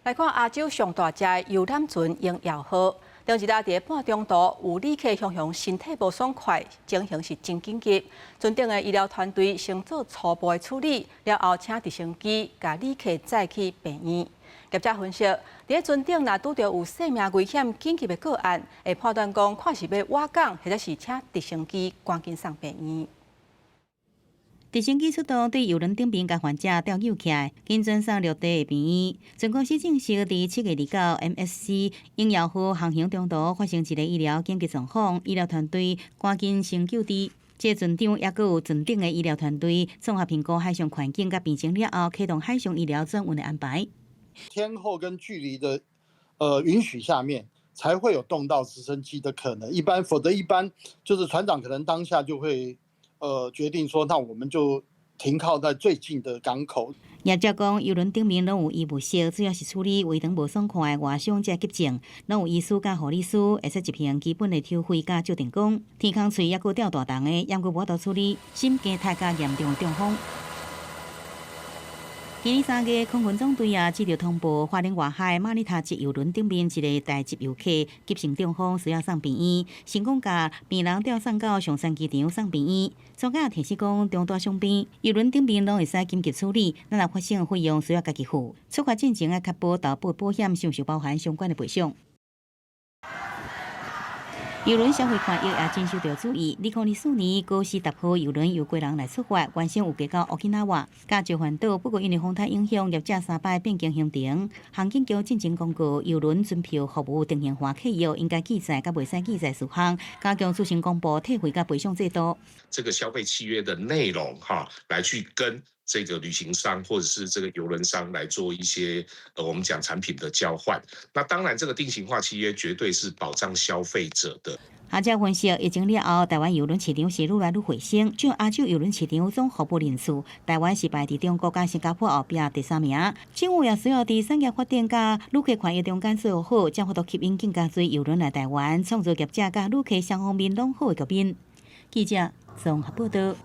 來看亞洲上大隻遊覽船鷹耀號，頂一日佇半中途有旅客雄雄身體無爽快，情形是真緊急。船頂的醫療團隊先做初步的處理，了後請直升機共旅客載去病院。業者分析，佇船頂若拄著有生命危險緊急的個案，會判斷講看是欲倚港，或者是請直升機趕緊送病院。直升機出動對郵輪頂面共患者吊救起來，緊轉送陸地的病院。船公司證實，佇7月29，MSC 鷹耀號航行中途發生一個醫療緊急狀況，醫療團隊趕緊先救治。這船長抑閣有船頂的醫療團隊綜合評估海上環境佮病情了後，啟動海上醫療轉運的安排。天候跟距離的允許下面，才會有動到直升機的可能。一般，否則一般就是船長可能當下就會決定說，那我們就停靠在最近的港口。業者講，郵輪頂面攏有醫務室，主要是處理胃腸無爽快、外傷這急症，攏有醫師佮護理師，會使執行基本的抽血佮照電光。天空喙抑閣吊大腸的，猶閣無法度處理心肌太較嚴重的中風。今年3月，空軍總隊也接到通報，花蓮外海馬耳他籍郵輪頂面一个台籍遊客急性中風，需要送病院，成功共病人調送到松山機場送病院。專家提醒講，中大傷病郵輪頂面攏會使緊急處理，咱若發生費用需要家己付。出發進前愛確保投保保險是毋是包含相關的賠償。郵輪消費權益也真受著注意。2024年高士達號郵輪由基隆來出發，原先有計到 Okinawa、佮石垣島，不過因為風台影響，業者三擺變更行程。航警局進前公告，郵輪船票服務定型化契約應該記載佮袂使記載事項，加強資訊公布、退費佮賠償制度。這個消費契約的內容，哈，來去跟這個旅行商或者是這個郵輪商來做一些，我們講產品的交換。那當然，這個定型化契約絕對是保障消費者的。學者分析，疫情了後，台灣郵輪市場是愈來愈回升，佔亞洲郵輪市場總服務人數，台灣是排佇中國佮新加坡後壁第三名。政府也需要佇產業發展佮旅客權益中間做好，才有法度吸引更加濟郵輪來台灣，創造業者佮旅客雙方面攏好的局面。記者綜合報道。